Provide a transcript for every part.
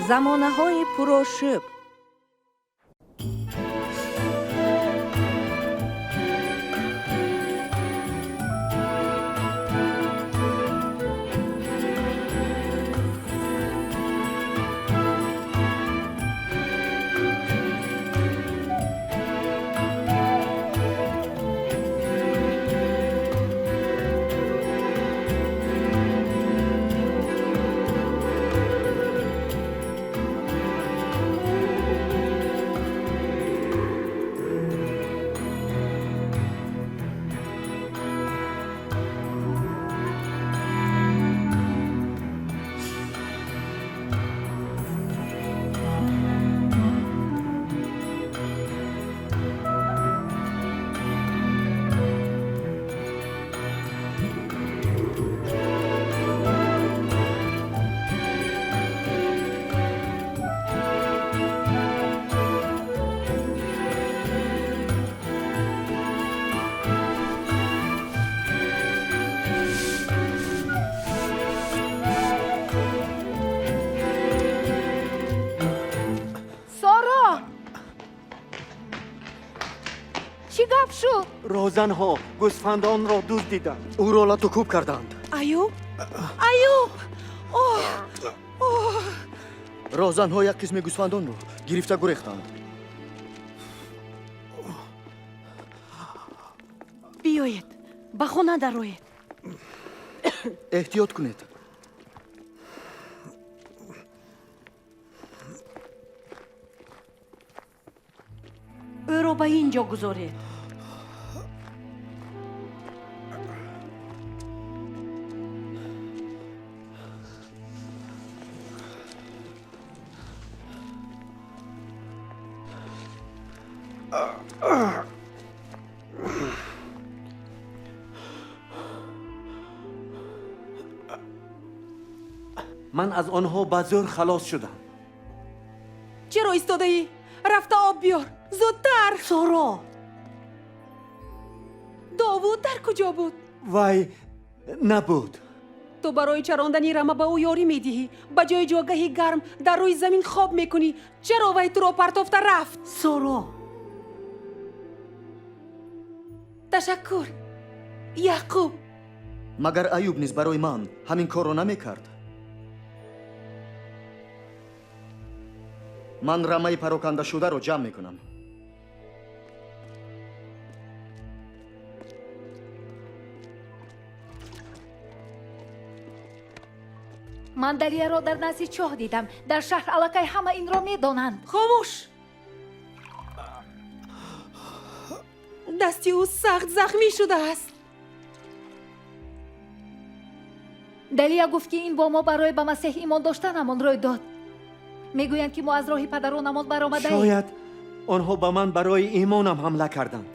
Замонаҳои пурошӯб. Чӣ гап шуд? Розанҳо гӯсфандонро дуздиданд. Ӯро лату кӯб карданд. Аюб, Аюб, оҳ, оҳ! Роҳзанҳо як қисми гӯсфандонро гирифта гурехтанд. Биёед, ба хона дароед. Эҳтиёт кунед. Ӯро ба ин ҷо гузоред. Ман аз онҳо ба зӯр халос шудам. Чаро истодаӣ? Рафта об биёр, зудтар! Соро! Довуд дар куҷо буд? Вай набуд. Ту барои чарондани рама ба ӯ ёрӣ медиҳӣ, ба ҷои ҷойгаҳи гарм дар рӯи замин хоб мекунӣ. Чаро вай туро партофта рафт? Соро! Ташаккур, Яъқуб. Магар Аюб низ барои ман ҳамин корро намекард? Ман рамаи парокандашударо ҷамъ мекунам. Ман Далияро дар назди чоҳ дидам. Дар шаҳр аллакай ҳама инро медонанд. Хомӯш! Дасти ӯ сахт захмӣ шудааст. Далия гуфт, ки ин бо мо барои ба Масеҳ имон доштанамон рӯй дод. Мегӯянд, ки мо аз роҳи падаронамон баромадаем. Шояд онҳо ба ман барои имонам ҳамла карданд.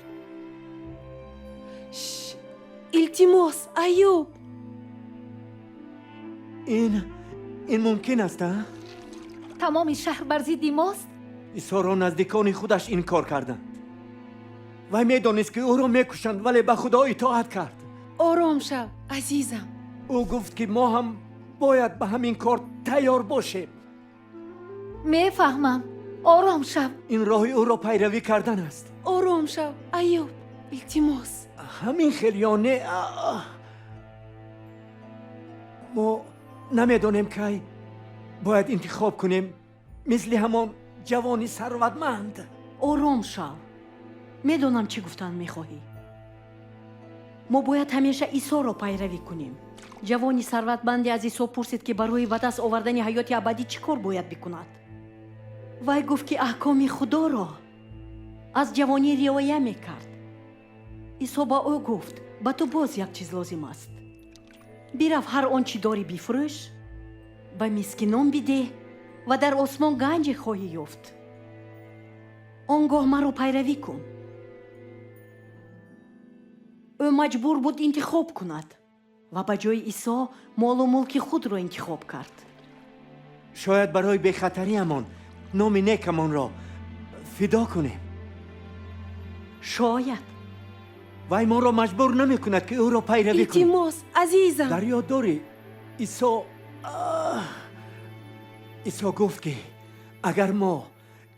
Илтимос, Аюб. Ин мумкин аст, а? Тамоми шаҳр бар зидди мост. Исоро наздикони худаш инкор карданд. Вай медонист, ки ӯро мекушанд, вале ба Худо итоат кард. Ором шав, азизам. Ӯ гуфт, ки мо ҳам бояд ба ҳамин кор тайёр бошем. Мефаҳмам, ором шав. Ин роҳи ӯро пайравӣ кардан аст. Ором шав, Аюб, илтимос. Ҳамин хел ё не, мо намедонем, кай бояд интихоб кунем, мисли ҳамон ҷавони сарватманд. Ором шав, медонам, чӣ гуфтан мехоҳӣ. Мо бояд ҳамеша Исоро пайравӣ кунем. Ҷавони сарватманде аз Исо пурсид, ки барои ба даст овардани ҳаёти абадӣ чӣ кор бояд бикунад. Вай гуфт, ки аҳкоми Худоро аз ҷавонӣ риоя мекард. Исо ба ӯ гуфт: «Ба ту боз як чиз лозим аст. Бирав, ҳар он чӣ дорӣ бифурӯш, ба мискинон бидеҳ ва дар осмон ганҷе хоҳӣ ёфт. Он гоҳ маро пайравӣ кун». Ӯ маҷбур буд интихоб кунад ва ба ҷои Исо молу мулки худро интихоб кард. Шояд барои бехатариамон номи некамонро фидо кунем. Шояд. Вай моро маҷбур намекунад, ки ӯро пайравӣ кунем. Илтимос, азизам. Дар ёд дорӣ, Исо Исо гуфт, ки агар мо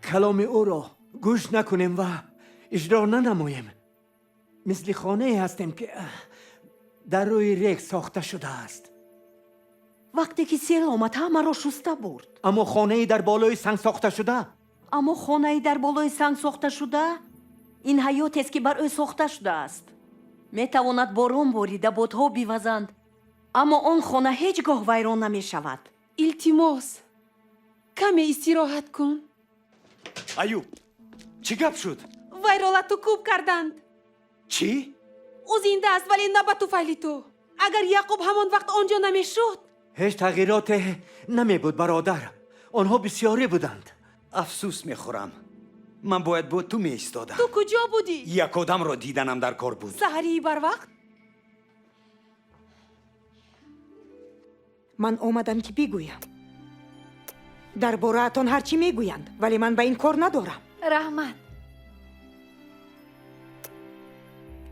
каломи ӯро гӯш накунем ва иҷро нанамоем, мисли хонае ҳастем, ки дар рӯи рег сохта шудааст. Вақте ки сел омад, ҳамаро шуста бурд. Аммо хонаи дар болои санг сохта шуда, Аммо хонаи дар болои санг сохта шуда ин ҳаётест, ки бар ӯ сохта шудааст. Метавонад борон борида, бодҳо бивазанд, аммо он хона ҳеҷ гоҳ вайрон намешавад. Илтимос, каме истироҳат кун. Аюб, чӣ гап шуд? Вайро лату кӯб карданд. Чӣ? Ӯ зинда аст, вале на ба туфайли ту. Агар Яъқуб ҳамон вақт он ҷо намешуд, ҳеҷ тағйироте намебуд, бародар. Онҳо бисёре буданд. Афсӯс мехӯрам, ман бояд бо ту меистодам. Ту куҷо будӣ? Як одамро диданам дар кор буд. Саҳарии барвақт? Ман омадам, ки бигӯям. Дар бораатон ҳар чӣ мегӯянд, вале ман ба ин кор надорам. Раҳмат.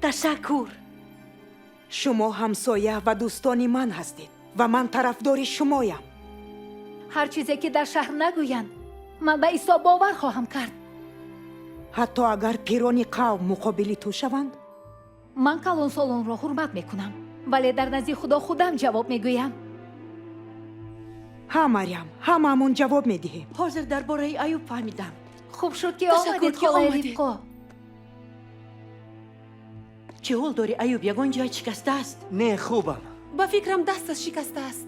Ташаккур. Шумо ҳамсоя ва дӯстони ман ҳастед ва ман тарафдори шумоям. Ҳар чизе ки дар шаҳр нагӯянд, ман ба Исо бовар хоҳам кард. Ҳатто агар пирони қавм муқобили ту шаванд? Ман калонсолонро ҳурмат мекунам, вале дар назди Худо худам ҷавоб мегӯям. Ҳа, Марьям, ҳамаамон ҷавоб медиҳем. Ҳозир дар бораи Аюб фаҳмидам. Хуб шуд, ки Ташаккур, омадед, ки холаи омадед. Ривқо. Чӣ ҳол дорӣ, Аюб? Ягон ҷой шикастааст? Не, хубам. Ба фикрам, дасташ шикастааст.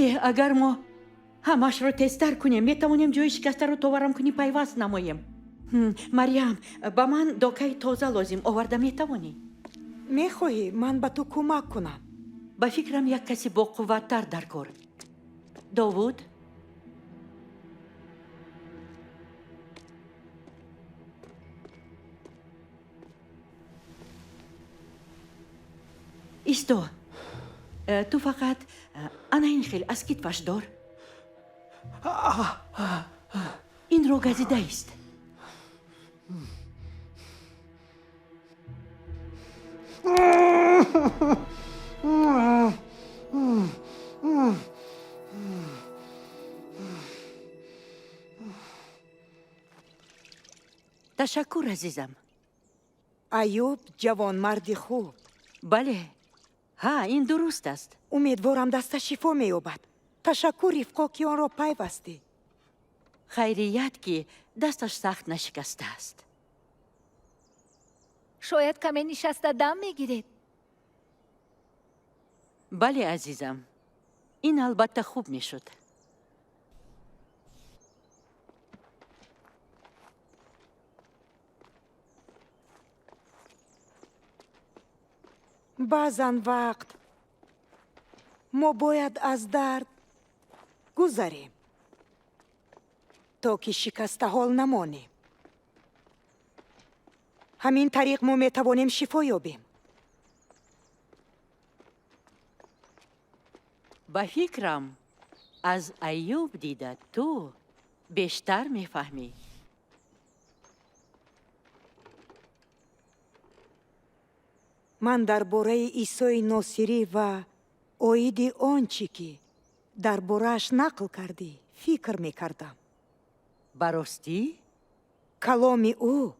Эҳ, агар мо ҳамашро тезтар кунем, метавонем ҷои шикастаро то варамкунӣ пайваст намоем. Марьям, ба ман докаи тоза лозим, оварда метавонӣ? Мехоҳӣ, ман ба ту кӯмак кунам? Ба фикрам, як каси боқувваттар дар кор. Довуд. Исто. Ту фақат ана ин хел аз китфаш дор. Инро газида ист. Ташаккур, азизам. Аюб ҷавонмарди хуб. Бале, ҳа, ин дуруст аст. Умедворам, даста шифо меёбад. Ташаккур, Ривқо, ки онро пайвастӣ. Хайрият, ки дасташ сахт нашикастааст. Шояд каме нишаста дам мегиред? Бале, азизам, ин албатта хуб мешуд. Баъзан вақт мо бояд аз дард гузарем, то ки шикастаҳол намонем. Ҳамин тариқ мо метавонем шифо ёбем. Ба фикрам, аз Аюб дида ту бештар мефаҳмӣ. Ман дар бораи Исои Носирӣ ва оиди он чӣ ки дар борааш нақл кардӣ, фикр мекардам. Ба ростӣ? Каломи ӯ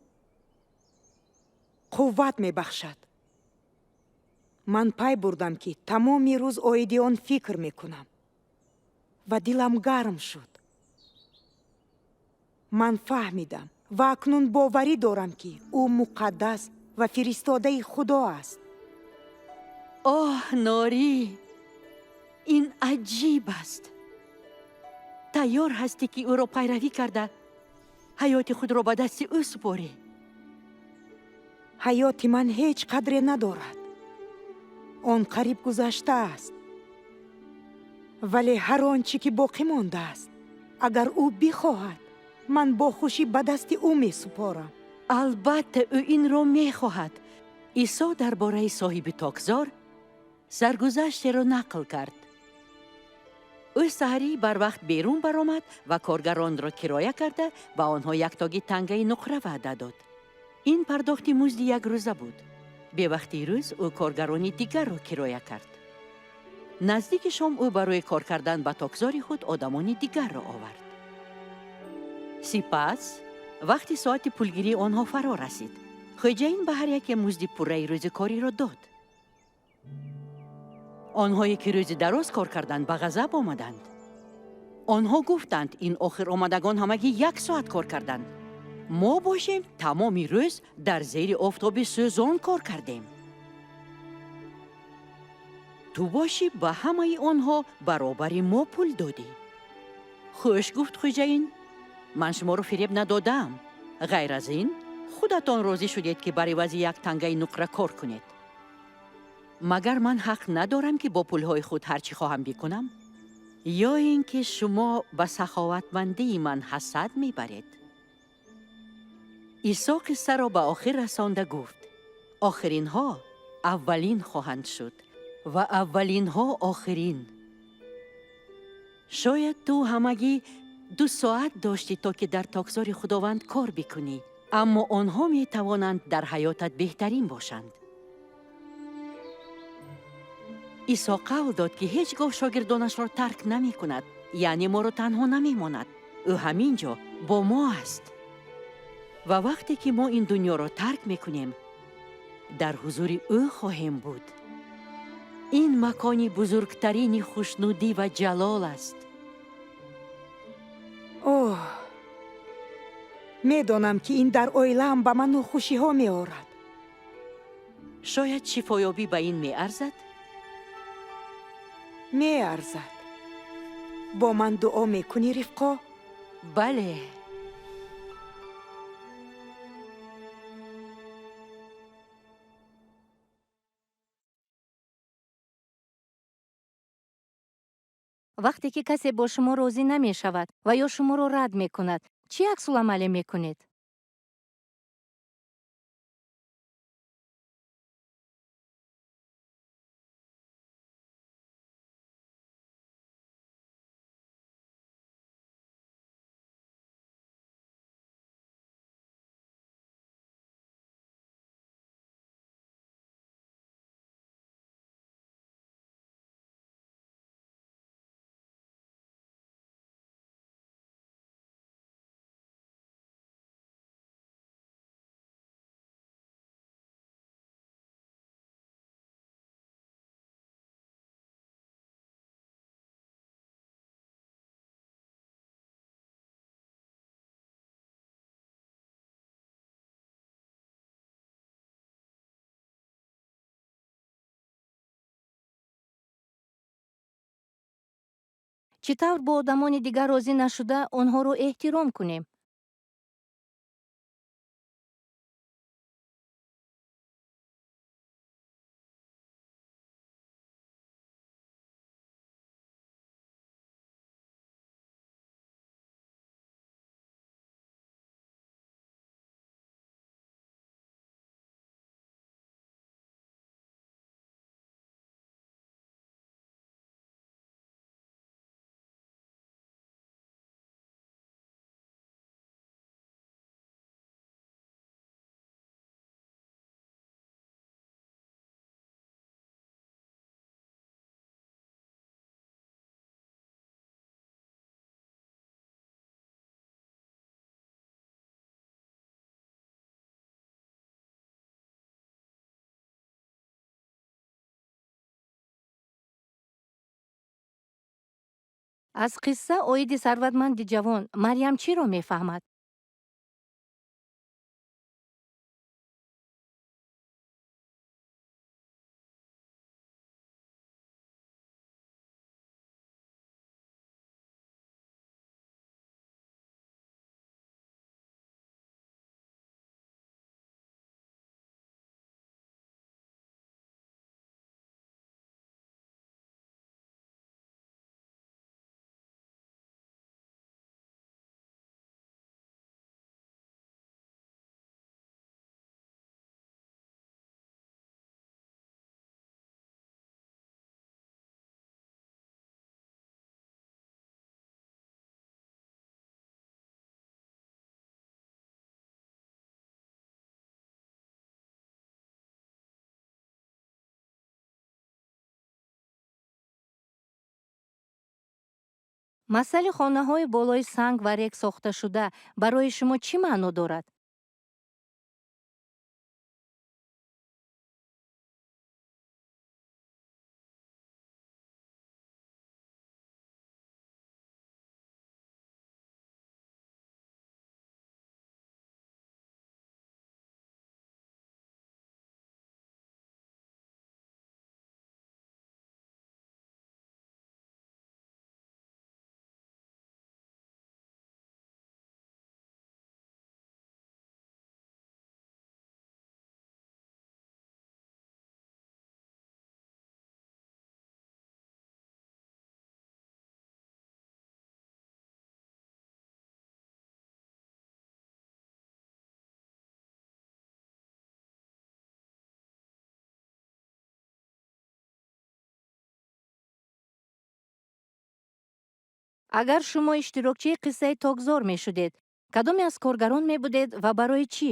қувват мебахшад. Ман пай бурдам, ки тамоми рӯз оиди он фикр мекунам ва дилам гарм шуд. Ман фаҳмидам ва акнун боварӣ дорам, ки ӯ муқаддас ва фиристодаи Худо аст. Оҳ, Норӣ, ин аҷиб аст. Тайёр ҳастӣ, ки ӯро пайравӣ карда, ҳаёти худро ба дасти ӯ супорӣ? Ҳаёти ман ҳеҷ қадре надорад. Он қариб гузаштааст, вале ҳар он чӣ ки боқӣ мондааст, агар ӯ бихоҳад, ман бо хушӣ ба дасти ӯ месупорам. Албатта, ӯ инро мехоҳад. Исо дар бораи соҳиби токзор саргузаштеро нақл кард. Ӯ саҳарӣ барвақт берун баромад ва коргаронро кироя карда, ба онҳо яктоги тангаи нуқра ваъда дод. Ин пардохти музди якрӯза буд. Бевақти рӯз ӯ коргарони дигарро кироя кард. Наздики шом ӯ барои кор кардан ба токзори худ одамони дигарро овард. Сипас вақти соати пулгирии онҳо фаро расид. Хоҷаин ба ҳар яке музди пурраи рӯзи кориро дод. Онҳое ки рӯзи дароз кор карданд, ба ғазаб омаданд. Онҳо гуфтанд, ин охир омадагон ҳамагӣ як соат кор карданд. Мо бошем тамоми рӯз дар зери офтоби сӯзон кор кардем. Ту бошӣ ба ҳамаи онҳо баробари мо пул додӣ. Хуш, гуфт хоҷаин, ман шуморо фиреб надодаам. Ғайр аз ин, худатон розӣ шудед, ки бар ивази як тангаи нуқра кор кунед. Магар ман ҳақ надорам, ки бо пулҳои худ ҳар чӣ хоҳам бикунам? Ё ин ки шумо ба саховатмандии ман ҳасад мебаред? Исо қиссаро ба охир расонда гуфт: охиринҳо аввалин хоҳанд шуд ва аввалинҳо охирин. Шояд ту ҳамагӣ 2 соат доштӣ, то ки дар токзори Худованд кор бикунӣ, аммо онҳо метавонанд дар ҳаётат беҳтарин бошанд. Исо қавл дод, ки ҳеҷ гоҳ шогирдонашро тарк намекунад, яъне моро танҳо намемонад. Ӯ ҳамин ҷо бо мо аст. Ва вақте ки мо ин дунёро тарк мекунем, дар ҳузури ӯ хоҳем буд. Ин макони бузургтарини хушнудӣ ва ҷалол аст. Оҳ, медонам, ки ин дар оилаам ба ман нохушиҳо меорад. Шояд шифоёбӣ ба ин меарзад? Меарзад. Бо ман дуо мекунӣ, Ривқо? Бале. Вақте ки касе бо шумо розӣ намешавад ва ё шуморо рад мекунад, чӣ аксуламале мекунед? Чӣ тавр бо одамони дигар розӣ нашуда, онҳоро эҳтиром кунем? Аз қисса оиди сарватманди ҷавон Марьям чиро мефаҳмад? Масали хонаҳои болои санг ва рег сохташуда барои шумо чӣ маъно дорад? Агар шумо иштирокчии қиссаи токзор мешудед, кадоме аз коргарон мебудед ва барои чӣ?